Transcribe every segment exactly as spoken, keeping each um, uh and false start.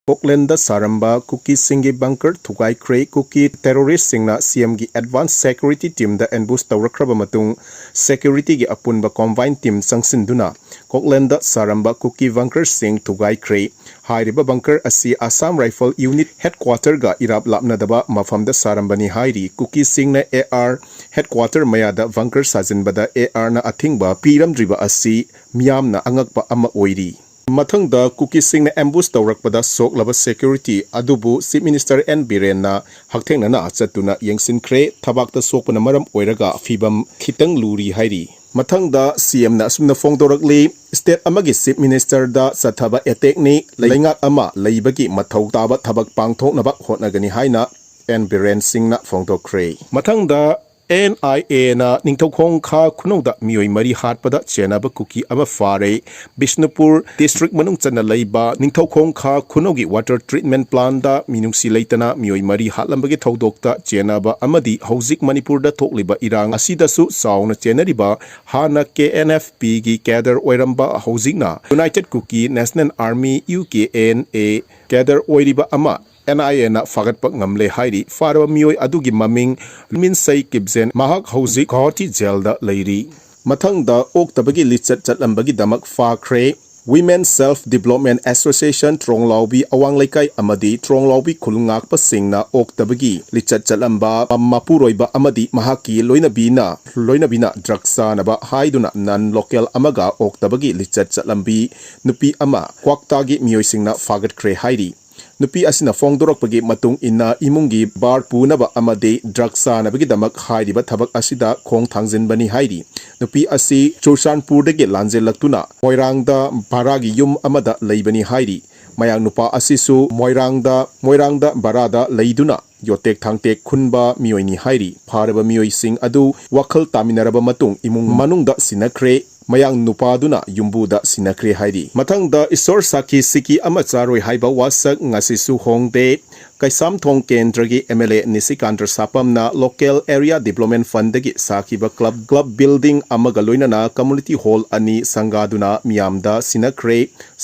ꯀꯣꯛꯂꯦꯟꯗ ꯁꯥꯔꯝꯕ ꯀꯨꯀꯤꯁꯤꯡꯒꯤ bunker ꯊꯨꯒꯥꯏꯈ꯭ꯔꯦ꯫ ꯀꯨꯀꯤ ꯇꯦꯔꯣꯔꯤꯁꯁꯤꯡꯅ ꯁꯤꯑꯦꯝꯒꯤ advance security ꯇꯤꯝꯗ ambush ꯇꯧꯔꯛꯈ꯭ꯔꯕ ꯃꯇꯨꯡ, ꯁꯦꯀ꯭ꯌꯨꯔꯤꯇꯤꯒꯤ ꯑꯄꯨꯟꯕ ꯀꯣꯝꯕꯥꯏꯟ ꯇꯤꯝ ꯆꯪꯁꯤꯟꯗꯨꯅ ꯀꯣꯛꯂꯦꯟꯗ ꯁꯥꯔꯝꯕ ꯀꯨꯀꯤ ꯕꯪꯀꯔꯁꯤꯡ ꯊꯨꯒꯥꯏꯈ꯭ꯔꯦ꯫ ꯍꯥꯏꯔꯤꯕ ꯕꯪꯀꯔ ꯑꯁꯤ ꯑꯁꯥꯝ ꯔꯥꯏꯐꯜ ꯌꯨꯅꯤꯠ ꯍꯦꯗꯀ꯭ꯋꯥꯇꯔꯒ ꯏꯔꯥꯞ ꯂꯥꯞꯅꯗꯕ ꯃꯐꯝꯗ ꯁꯥꯔꯝꯕꯅꯤ ꯍꯥꯏꯔꯤ꯫ ꯀꯨꯀꯤꯁꯤꯡꯅ ꯑꯦ ꯑꯥꯔ ꯍꯦꯗꯀ꯭ꯋꯥꯇꯔ ꯃꯌꯥꯗ ꯕꯪꯀꯔ ꯁꯥꯖꯤꯟꯕꯗ ꯑꯦ ꯑꯥꯔꯅ ꯑꯊꯤꯡꯕ ꯄꯤꯔꯝꯗ꯭ꯔꯤꯕ ꯑꯁꯤ ꯃꯤꯌꯥꯝꯅ ꯑꯉꯛꯄ ꯑꯃ ꯑꯣꯏꯔꯤ꯫ ꯃꯊꯪꯗ ꯀꯨꯀꯤꯁꯤꯡꯅ ꯑꯦꯝꯕꯨꯁ ꯇꯧꯔꯛꯄꯗ ꯁꯣꯛꯂꯕ ꯁꯦꯀ꯭ꯌꯨꯔꯤꯇꯤ ꯑꯗꯨꯕꯨ ꯆꯤꯐ ꯃꯤꯅꯤꯁꯇꯔ ꯑꯦꯟ ꯕꯤꯔꯦꯟꯅ ꯍꯛꯊꯦꯡꯅꯅ ꯆꯠꯇꯨꯅ ꯌꯦꯡꯁꯤꯟꯈ꯭ꯔꯦ꯫ ꯊꯕꯥꯛꯇ ꯁꯣꯛꯄꯅ ꯃꯔꯝ ꯑꯣꯏꯔꯒ ꯐꯤꯕꯝ ꯈꯤꯇꯪ ꯂꯨꯔꯤ ꯍꯥꯏꯔꯤ꯫ ꯃꯊꯪꯗ ꯁꯤꯑꯦꯝꯅ ꯑꯁꯨꯝꯅ ꯐꯣꯡꯗꯣꯔꯛꯂꯤ, "ꯁ꯭ꯇꯦꯠ ꯑꯃꯒꯤ ꯆꯤꯐ ꯃꯤꯅꯤꯁꯇꯔꯗ ꯆꯠꯊꯕ ꯑꯦꯇꯦꯛꯅꯤ꯫ ꯂꯩꯉꯥꯛ ꯑꯃ ꯂꯩꯕꯒꯤ ꯃꯊꯧ ꯇꯥꯕ ꯊꯕꯛ ꯄꯥꯡꯊꯣꯛꯅꯕ ꯍꯣꯠꯅꯒꯅꯤ" ꯍꯥꯏꯅ ꯑꯦꯟ ꯕꯤꯔꯦꯟ ꯁꯤꯡꯅ ꯐꯣꯡꯗꯣꯛꯈ꯭ꯔꯦ꯫ ꯃꯊꯪꯗ ꯑꯦꯟ ꯑꯥꯏ ꯑꯦꯅ ꯅꯤꯡꯊꯧꯈꯣꯡ ꯈꯥ ꯈꯨꯅꯧꯗ ꯃꯤꯑꯣꯏ ꯃꯔꯤ ꯍꯥꯠꯄꯗ ꯆꯦꯟꯅꯕ ꯀꯨꯀꯤ ꯑꯃ ꯐꯥꯔꯦ꯫ ꯕꯤꯁꯅꯨꯄꯨꯔ ꯗꯤꯁꯇ꯭ꯔꯤꯛ ꯃꯅꯨꯡ ꯆꯟꯅ ꯂꯩꯕ ꯅꯤꯡꯊꯧꯈꯣꯡ ꯈꯥ ꯈꯨꯅꯧꯒꯤ ꯋꯥꯇꯔ ꯇ꯭ꯔꯤꯠꯃꯦꯟ ꯄ꯭ꯂꯥꯟꯗ ꯃꯤꯅꯨꯡꯁꯤ ꯂꯩꯇꯅ ꯃꯤꯑꯣꯏ ꯃꯔꯤ ꯍꯥꯠꯂꯝꯕꯒꯤ ꯊꯧꯗꯣꯛꯇ ꯆꯦꯟꯅꯕ ꯑꯃꯗꯤ ꯍꯧꯖꯤꯛ ꯃꯅꯤꯄꯨꯔꯗ ꯊꯣꯛꯂꯤꯕ ꯏꯔꯥꯡ ꯑꯁꯤꯗꯁꯨ ꯆꯥꯎꯅ ꯆꯦꯟꯅꯔꯤꯕ ꯍꯥꯟꯅ ꯀꯦ ꯑꯦꯟ ꯑꯦꯐ ꯄꯤꯒꯤ ꯀꯦꯗꯔ ꯑꯣꯏꯔꯝꯕ, ꯍꯧꯖꯤꯛꯅ united Kuki national army, U K N A, cadre ꯑꯣꯏꯔꯤꯕ ꯑꯃ ꯑꯦꯟ ꯑꯥꯏ ꯑꯦꯅ ꯐꯥꯒꯠꯄ ꯉꯝꯂꯦ ꯍꯥꯏꯔꯤ꯫ ꯐꯥꯔꯕ ꯃꯤꯑꯣꯏ ꯑꯗꯨꯒꯤ ꯃꯃꯤꯡ ꯃꯤꯟꯁꯩ ꯀꯤꯞꯖꯦꯟ, ꯃꯍꯥꯛ ꯍꯧꯖꯤꯛ ꯒꯧꯍꯥꯇꯤ ꯖꯦꯜꯗ ꯂꯩꯔꯤ꯫ ꯃꯊꯪꯗ ꯑꯣꯛꯇꯕꯒꯤ ꯂꯤꯆꯠ ꯆꯠꯂꯝꯕꯒꯤꯗꯃꯛ ꯐꯥꯈ꯭ꯔꯦ꯫ Women Self Development Association ꯇ꯭ꯔꯣꯡꯂꯥꯎꯕꯤ ꯑꯋꯥꯡ ꯂꯩꯀꯥꯏ ꯑꯃꯗꯤ ꯇ꯭ꯔꯣꯡꯂꯥꯎꯕꯤ ꯈꯨꯜ ꯉꯥꯛꯄꯁꯤꯡꯅ ꯑꯣꯛꯇꯕꯒꯤ ꯂꯤꯆꯠ ꯆꯠꯂꯝꯕ ꯃꯄꯨꯔꯣꯏꯕ ꯑꯃꯗꯤ ꯃꯍꯥꯛꯀꯤ ꯂꯣꯏꯅꯕꯤꯅ, ꯂꯣꯏꯅꯕꯤꯅ ꯗ꯭ꯔꯒ ꯆꯥꯅꯕ ꯍꯥꯏꯗꯨꯅ ꯅꯟ ꯂꯣꯀꯦꯜ ꯑꯃꯒ ꯑꯣꯛꯇꯕꯒꯤ ꯂꯤꯆꯠ ꯆꯠꯂꯝꯕꯤ ꯅꯨꯄꯤ ꯑꯃ ꯀ꯭ꯋꯥꯛꯇꯥꯒꯤ ꯃꯤꯑꯣꯏꯁꯤꯡꯅ ꯐꯥꯒꯠꯈ꯭ꯔꯦ ꯍꯥꯏꯔꯤ꯫ ꯅꯨꯄꯤ ꯑꯁꯤꯅ ꯐꯣꯡꯗꯣꯔꯛꯄꯒꯤ ꯃꯇꯨꯡ ꯏꯟꯅ, ꯏꯃꯨꯡꯒꯤ ꯕꯥꯔ ꯄꯨꯅꯕ ꯑꯃꯗꯤ ꯗ꯭ꯔꯒ ꯆꯥꯅꯕꯒꯤꯗꯃꯛ ꯍꯥꯏꯔꯤꯕ ꯊꯕꯛ ꯑꯁꯤꯗ ꯈꯣꯡ ꯊꯥꯡꯖꯤꯟꯕꯅꯤ ꯍꯥꯏꯔꯤ꯫ ꯅꯨꯄꯤ ꯑꯁꯤ ꯆꯨꯔꯆꯥꯟꯄꯨꯔꯗꯒꯤ ꯂꯥꯟꯖꯦꯜꯂꯛꯇꯨꯅ ꯃꯣꯏꯔꯥꯡꯗ ꯚꯔꯥꯒꯤ ꯌꯨꯝ ꯑꯃꯗ ꯂꯩꯕꯅꯤ ꯍꯥꯏꯔꯤ꯫ ꯃꯌꯥꯡ ꯅꯨꯄꯥ ꯑꯁꯤꯁꯨ ꯃꯣꯏꯔꯥꯡꯗ, ꯃꯣꯏꯔꯥꯡꯗ ꯚꯔꯥꯗ ꯂꯩꯗꯨꯅ ꯌꯣꯠꯇꯦꯛ ꯊꯥꯡꯇꯦꯛ ꯈꯨꯟꯕ ꯃꯤꯑꯣꯏꯅꯤ ꯍꯥꯏꯔꯤ꯫ ꯐꯥꯔꯕ ꯃꯤꯑꯣꯏꯁꯤꯡ ꯑꯗꯨ ꯋꯥꯈꯜ ꯇꯥꯃꯤꯟꯅꯔꯕ ꯃꯇꯨꯡ ꯏꯃꯨꯡ ꯃꯅꯨꯡꯗ ꯁꯤꯟꯅꯈ꯭ꯔꯦ꯫ ꯃꯌꯥꯡ ꯅꯨꯄꯥꯗꯨꯅ ꯌꯨꯝꯕꯨꯗ ꯁꯤꯟꯅꯈ꯭ꯔꯦ ꯍꯥꯏꯔꯤ꯫ ꯃꯊꯪꯗ ꯏꯁꯣꯔ ꯁꯥꯈꯤ ꯁꯤꯀꯤ ꯑꯃ ꯆꯥꯔꯣꯏ ꯍꯥꯏꯕ ꯋꯥꯁꯛ ꯉꯁꯤꯁꯨ ꯍꯣꯡꯗꯦ꯫ ꯀꯩꯁꯥꯝꯊꯣꯡ ꯀꯦꯟꯗ꯭ꯔꯒꯤ ꯑꯦꯝ ꯑꯦꯜ ꯑꯦ ꯅꯤꯁꯤꯀꯥꯟꯇ ꯁꯥꯄꯝꯅ local area development fundꯗꯒꯤ ꯁꯥꯈꯤꯕ club club building ꯑꯃꯒ ꯂꯣꯏꯅꯅ community hall ꯑꯅꯤ ꯁꯪꯒꯥꯗꯨꯅ ꯃꯤꯌꯥꯝꯗ ꯁꯤꯟꯅꯈ꯭ꯔꯦ꯫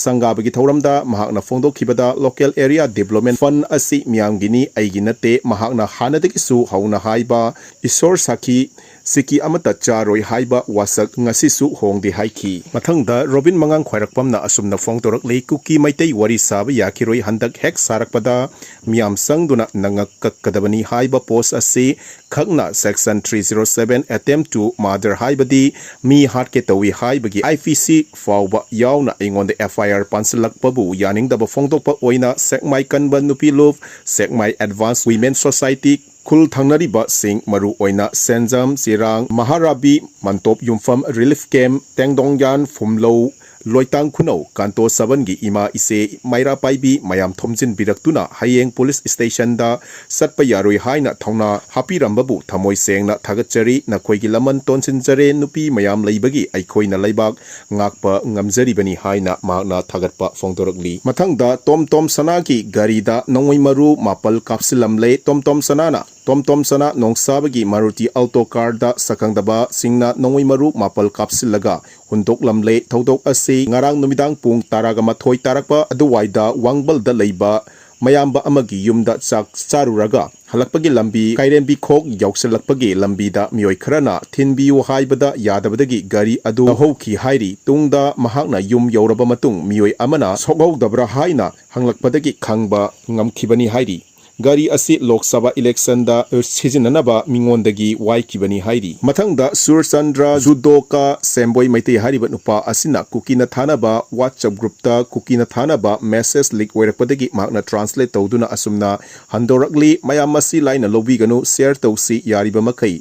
ꯁꯪꯒꯥꯕꯒꯤ ꯊꯧꯔꯝꯗ ꯃꯍꯥꯛꯅ ꯐꯣꯡꯗꯣꯛꯈꯤꯕꯗ, local area development fund ꯑꯁꯤ ꯃꯤꯌꯥꯝꯒꯤꯅꯤ, ꯑꯩꯒꯤ ꯅꯠꯇꯦ꯫ ꯃꯍꯥꯛꯅ ꯍꯥꯟꯅꯗꯒꯤꯁꯨ ꯍꯧꯅ ꯍꯥꯏꯕ ꯏꯁꯣꯔ ꯁꯥꯈꯤ, ꯁꯤꯀꯤ ꯑꯃꯠꯇ ꯆꯥꯔꯣꯏ ꯍꯥꯏꯕ ꯋꯥꯁꯛ ꯉꯁꯤꯁꯨ ꯍꯣꯡꯗꯦ ꯍꯥꯏꯈꯤ꯫ ꯃꯊꯪꯗ ꯔꯣꯕꯤꯟ ꯃꯉꯥꯡ ꯈ꯭ꯋꯥꯏꯔꯥꯛꯄꯝꯅ ꯑꯁꯨꯝꯅ ꯐꯣꯡꯗꯣꯔꯛꯂꯤ, ꯀꯨꯀꯤ ꯃꯩꯇꯩ ꯋꯥꯔꯤ ꯁꯥꯕ ꯌꯥꯈꯤꯔꯣꯏ, ꯍꯟꯗꯛ ꯍꯦꯛ ꯁꯥꯔꯛꯄꯗ ꯃꯤꯌꯥꯝ ꯆꯪꯗꯨꯅ ꯅꯉꯛ ꯀꯛꯀꯗꯕꯅꯤ ꯍꯥꯏꯕ post ꯑꯁꯤ ꯈꯛꯅ section three zero seven attempt to murder ꯍꯥꯏꯕꯗꯤ ꯃꯤ ꯍꯥꯠꯀꯦ ꯇꯧꯏ ꯍꯥꯏꯕꯒꯤ I P C ꯐꯥꯎꯕ ꯌꯥꯎꯅ ꯑꯩꯉꯣꯟꯗ F I R ꯄꯥꯟꯁꯤꯜꯂꯛꯄꯕꯨ ꯌꯥꯅꯤꯡꯗꯕ ꯐꯣꯡꯗꯣꯛꯄ ꯑꯣꯏꯅ ꯁꯦꯛꯃꯥꯏ ꯀꯟꯕ ꯅꯨꯄꯤ ꯂꯨꯞ, ꯁꯦꯛꯃꯥꯏ Advance Women Society, ꯈꯨꯜ ꯊꯪꯅꯔꯤꯕꯁꯤꯡ ꯃꯔꯨ ꯑꯣꯏꯅ ꯁꯦꯟꯖꯝ, ꯆꯤꯔꯥꯡ, ꯃꯍꯥꯔꯥꯕꯤ, ꯃꯟꯇꯣꯞ ꯌꯨꯝꯐꯝ, relief camp, ꯇꯦꯡꯗꯣꯡꯌꯥꯟ, ꯐꯨꯝꯂꯧ, ꯂꯣꯏꯇꯥꯡ ꯈꯨꯅꯧ, ꯀꯥꯟꯇꯣ ꯁꯕꯟꯒꯤ ꯏꯃꯥ ꯏꯆꯦ ꯃꯩꯔꯥ ꯄꯥꯏꯕꯤ ꯃꯌꯥꯝ ꯊꯣꯝꯖꯤꯟꯕꯤꯔꯛꯇꯨꯅ ꯍꯌꯦꯡ police stationꯗ ꯆꯠꯄ ꯌꯥꯔꯣꯏ ꯍꯥꯏꯅ ꯊꯧꯅꯥ ꯍꯥꯞꯄꯤꯔꯝꯕꯕꯨ ꯊꯃꯣꯏ ꯁꯦꯡꯅ ꯊꯥꯒꯠꯆꯔꯤ꯫ ꯅꯈꯣꯏꯒꯤ ꯂꯃꯟ ꯇꯣꯟꯁꯤꯟꯖꯔꯦ꯫ ꯅꯨꯄꯤ ꯃꯌꯥꯝ ꯂꯩꯕꯒꯤ ꯑꯩꯈꯣꯏꯅ ꯂꯩꯕꯥꯛ ꯉꯥꯛꯄ ꯉꯝꯖꯔꯤꯕꯅꯤ ꯍꯥꯏꯅ ꯃꯍꯥꯛꯅ ꯊꯥꯒꯠꯄ ꯐꯣꯡꯗꯣꯔꯛꯂꯤ꯫ ꯃꯊꯪꯗ ꯇꯣꯝ ꯇꯣꯝ ꯁꯅꯥꯒꯤ ꯒꯥꯔꯤꯗ ꯅꯣꯡꯃꯩ ꯃꯔꯨ ꯃꯥꯄꯜ ꯀꯥꯞꯁꯤꯜꯂꯝꯂꯦ꯫ ꯇꯣꯝ ꯇꯣꯝ ꯁꯅꯥꯅ ꯇꯣꯝ ꯇꯣꯝ ꯁꯅꯥ ꯅꯣꯡꯁꯥꯕꯒꯤ Maruti Alto carꯗ ꯁꯛꯈꯪꯗꯕꯁꯤꯡꯅ ꯅꯣꯡꯃꯩ ꯃꯔꯨ ꯃꯥꯄꯜ ꯀꯥꯞꯁꯤꯜꯂꯒ ꯍꯨꯟꯗꯣꯛꯂꯝꯂꯦ꯫ ꯊꯧꯗꯣꯛ ꯑꯁꯤ ꯉꯔꯥꯡ ꯅꯨꯃꯤꯗꯥꯡ ꯄꯨꯡ ꯇꯔꯥꯒ ꯃꯥꯊꯣꯏ ꯇꯥꯔꯛꯄ ꯑꯗꯨꯋꯥꯏꯗ ꯋꯥꯡꯕꯜꯗ ꯂꯩꯕ ꯃꯌꯥꯝꯕ ꯑꯃꯒꯤ ꯌꯨꯝꯗ ꯆꯥꯛ ꯆꯥꯔꯨꯔꯒ ꯍꯜꯂꯛꯄꯒꯤ ꯂꯝꯕꯤ ꯀꯥꯏꯔꯦꯝꯕꯤ ꯈꯣꯛ ꯌꯧꯁꯤꯜꯂꯛꯄꯒꯤ ꯂꯝꯕꯤꯗ ꯃꯤꯑꯣꯏ ꯈꯔꯅ ꯊꯤꯟꯕꯤꯌꯨ ꯍꯥꯏꯕꯗ ꯌꯥꯗꯕꯗꯒꯤ ꯒꯥꯔꯤ ꯑꯗꯨ ꯂꯧꯍꯧꯈꯤ ꯍꯥꯏꯔꯤ꯫ ꯇꯨꯡꯗ ꯃꯍꯥꯛꯅ ꯌꯨꯝ ꯌꯧꯔꯕ ꯃꯇꯨꯡ ꯃꯤꯑꯣꯏ ꯑꯃꯅ ꯁꯣꯛꯍꯧꯗꯕ꯭ꯔꯥ ꯍꯥꯏꯅ ꯍꯪꯂꯛꯄꯗꯒꯤ ꯈꯪꯕ ꯉꯝꯈꯤꯕꯅꯤ ꯍꯥꯏꯔꯤ꯫ ꯒꯥꯔꯤ ꯑꯁꯤ ꯂꯣꯛ ꯁꯚꯥ electionꯗ ꯁꯤꯖꯤꯟꯅꯅꯕ ꯃꯤꯉꯣꯟꯗꯒꯤ ꯋꯥꯏꯈꯤꯕꯅꯤ ꯍꯥꯏꯔꯤ꯫ ꯃꯊꯪꯗ ꯁꯨꯔꯆꯟꯗ꯭ꯔ ꯖꯨꯗꯣꯀꯥ ꯁꯦꯝꯕꯣꯏ ꯃꯩꯇꯩ ꯍꯥꯏꯔꯤꯕ ꯅꯨꯄꯥ ꯑꯁꯤꯅ ꯀꯨꯀꯤꯅ ꯊꯥꯅꯕ WhatsApp groupꯇ ꯀꯨꯀꯤꯅ ꯊꯥꯅꯕ message leak ꯑꯣꯏꯔꯛꯄꯗꯒꯤ ꯃꯍꯥꯛꯅ translate ꯇꯧꯗꯨꯅ ꯑꯁꯨꯝꯅ ꯍꯟꯗꯣꯔꯛꯂꯤ, "ꯃꯌꯥꯝ ꯃꯁꯤ ꯂꯥꯏꯅ ꯂꯧꯕꯤꯒꯅꯨ, share ꯇꯧꯁꯤ, ꯌꯥꯔꯤꯕ ꯃꯈꯩ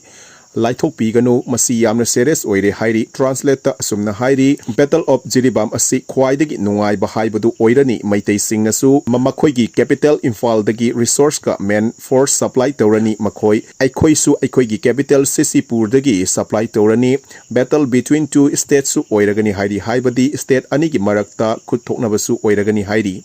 ꯂꯥꯏꯊꯣꯛꯄꯤꯒꯅꯨ, ꯃꯁꯤ ꯌꯥꯝꯅ serious ꯑꯣꯏꯔꯦ" ꯍꯥꯏꯔꯤ꯫ Translateꯇ ꯑꯁꯨꯝꯅ ꯍꯥꯏꯔꯤ, "Battle of ꯖꯤꯔꯤꯕꯥꯝ ꯑꯁꯤ ꯈ꯭ꯋꯥꯏꯗꯒꯤ ꯅꯨꯡꯉꯥꯏꯕ ꯍꯥꯏꯕꯗꯨ ꯑꯣꯏꯔꯅꯤ꯫ ꯃꯩꯇꯩꯁꯤꯡꯅꯁꯨ ꯃ-, ꯃꯈꯣꯏꯒꯤ capital ꯏꯝꯐꯥꯜꯗꯒꯤ resourceꯀ main force supply ꯇꯧꯔꯅꯤ꯫ ꯃꯈꯣꯏ, ꯑꯩꯈꯣꯏꯁꯨ ꯑꯩꯈꯣꯏꯒꯤ capital ꯁꯤꯁꯤꯄꯨꯔꯗꯒꯤ supply ꯇꯧꯔꯅꯤ꯫ Battle between two statesꯁꯨ ꯑꯣꯏꯔꯒꯅꯤ" ꯍꯥꯏꯔꯤ, ꯍꯥꯏꯕꯗꯤ state ꯑꯅꯤꯒꯤ ꯃꯔꯛꯇ ꯈꯨꯠ ꯊꯣꯛꯅꯕꯁꯨ ꯑꯣꯏꯔꯒꯅꯤ ꯍꯥꯏꯔꯤ꯫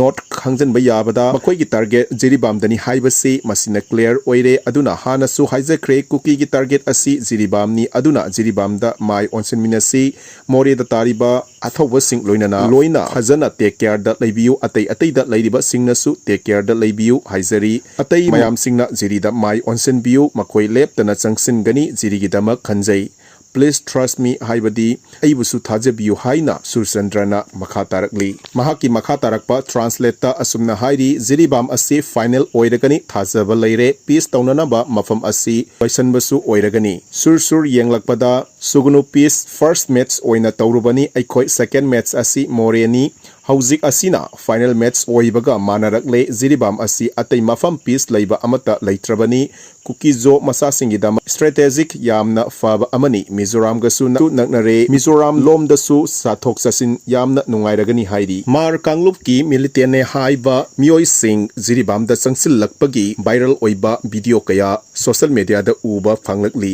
ꯅꯣꯠ ꯈꯪꯖꯤꯟꯕ ꯌꯥꯕꯗ ꯃꯈꯣꯏꯒꯤ ꯇꯥꯔꯒꯦꯠ ꯖꯤꯔꯤꯕꯥꯝꯗꯅꯤ ꯍꯥꯏꯕꯁꯤ ꯃꯁꯤꯅ ꯀ꯭ꯂꯤꯌꯥꯔ ꯑꯣꯏꯔꯦ꯫ ꯑꯗꯨꯅ ꯍꯥꯟꯅꯁꯨ ꯍꯥꯏꯖꯈ꯭ꯔꯦ, ꯀꯨꯀꯤꯒꯤ ꯇꯥꯔꯒꯦꯠ ꯑꯁꯤ ꯖꯤꯔꯤꯕꯥꯝꯅꯤ꯫ ꯑꯗꯨꯅ ꯖꯤꯔꯤꯕꯥꯝꯗ ꯃꯥꯏ ꯑꯣꯟꯁꯤꯟꯃꯤꯟꯅꯁꯤ꯫ ꯃꯣꯔꯦꯗ ꯇꯥꯔꯤꯕ ꯑꯊꯧꯕꯁꯤꯡ ꯂꯣꯏꯅꯅ ꯂꯣꯏꯅ ꯐꯖꯅ ꯇꯦꯛ ꯀꯦꯌꯔꯗ ꯂꯩꯕꯤꯌꯨ꯫ ꯑꯇꯩ ꯑꯇꯩꯗ ꯂꯩꯔꯤꯕꯁꯤꯡꯅꯁꯨ ꯇꯦꯛ ꯀꯦꯌꯔꯗ ꯂꯩꯕꯤꯌꯨ ꯍꯥꯏꯖꯔꯤ꯫ ꯑꯇꯩ ꯃꯌꯥꯝꯁꯤꯡꯅ ꯖꯤꯔꯤꯗ ꯃꯥꯏ ꯑꯣꯟꯁꯤꯟꯕꯤꯌꯨ꯫ ꯃꯈꯣꯏ ꯂꯦꯞꯇꯅ ꯆꯪꯁꯤꯟꯒꯅꯤ꯫ ꯖꯤꯔꯤꯒꯤꯗꯃꯛ ꯈꯟꯖꯩ꯫ Please trust me ꯍꯥꯏꯕꯗꯤ ꯑꯩꯕꯨꯁꯨ ꯊꯥꯖꯕꯤꯌꯨ ꯍꯥꯏꯅ ꯁꯨꯔꯆꯟꯗ꯭ꯔꯅ ꯃꯈꯥ ꯇꯥꯔꯛꯂꯤ꯫ ꯃꯍꯥꯛꯀꯤ ꯃꯈꯥ ꯇꯥꯔꯛꯄ ꯇ꯭ꯔꯥꯟꯁꯂꯦꯠꯇ ꯑꯁꯨꯝꯅ ꯍꯥꯏꯔꯤ, ꯖꯤꯔꯤꯕꯥꯝ ꯑꯁꯤ ꯐꯥꯏꯅꯦꯜ ꯑꯣꯏꯔꯒꯅꯤ, ꯊꯥꯖꯕ ꯂꯩꯔꯦ꯫ ꯄꯤꯁ ꯇꯧꯅꯅꯕ ꯃꯐꯝ ꯑꯁꯤ ꯂꯣꯏꯁꯟꯕꯁꯨ ꯑꯣꯏꯔꯒꯅꯤ꯫ ꯁꯨꯔ ꯁꯨꯔ ꯌꯦꯡꯂꯛꯄꯗ ꯁꯨꯒꯅꯨ ꯄꯤꯁ ꯐꯥꯔꯁ ꯃꯦꯠꯆ ꯑꯣꯏꯅ ꯇꯧꯔꯨꯕꯅꯤ꯫ ꯑꯩꯈꯣꯏ ꯁꯦꯀꯦꯟ ꯃꯦꯠꯆ ꯑꯁꯤ ꯃꯣꯔꯦꯅꯤ꯫ ꯍꯧꯖꯤꯛ ꯑꯁꯤꯅ ꯐꯥꯏꯅꯦꯜ ꯃꯦꯠꯆ ꯑꯣꯏꯕꯒ ꯃꯥꯟꯅꯔꯛꯂꯦ꯫ ꯖꯤꯔꯤꯕꯥꯝ ꯑꯁꯤ ꯑꯇꯩ ꯃꯐꯝ ꯄꯤꯁ ꯂꯩꯕ ꯑꯃꯠꯇ ꯂꯩꯇ꯭ꯔꯕꯅꯤ꯫ ꯀꯨꯀꯤꯖꯣ ꯃꯆꯥꯁꯤꯡꯒꯤꯗꯃꯛ ꯏꯁꯇ꯭ꯔꯦꯇꯦꯖꯤꯛ ꯌꯥꯝꯅ ꯐꯕ ꯑꯃꯅꯤ꯫ ꯃꯤꯖꯣꯔꯥꯝꯒꯁꯨ ꯅꯛ-, ꯅꯛꯅꯔꯦ꯫ ꯃꯤꯖꯣꯔꯥꯝ ꯂꯣꯝꯗꯁꯨ ꯆꯠꯊꯣꯛ ꯆꯠꯁꯤꯟ ꯌꯥꯝꯅ ꯅꯨꯡꯉꯥꯏꯔꯒꯅꯤ ꯍꯥꯏꯔꯤ꯫ ꯃꯥꯔ ꯀꯥꯡꯂꯨꯞꯀꯤ ꯃꯤꯂꯤꯇꯦꯟꯅꯦ ꯍꯥꯏꯕ ꯃꯤꯑꯣꯏꯁꯤꯡ ꯖꯤꯔꯤꯕꯥꯝꯗ ꯆꯪꯁꯤꯜꯂꯛꯄꯒꯤ ꯚꯥꯏꯔꯦꯜ ꯑꯣꯏꯕ ꯚꯤꯗꯤꯑꯣ ꯀꯌꯥ ꯁꯣꯁꯦꯜ ꯃꯦꯗꯤꯌꯥꯗ ꯎꯕ ꯐꯪꯂꯛꯂꯤ꯫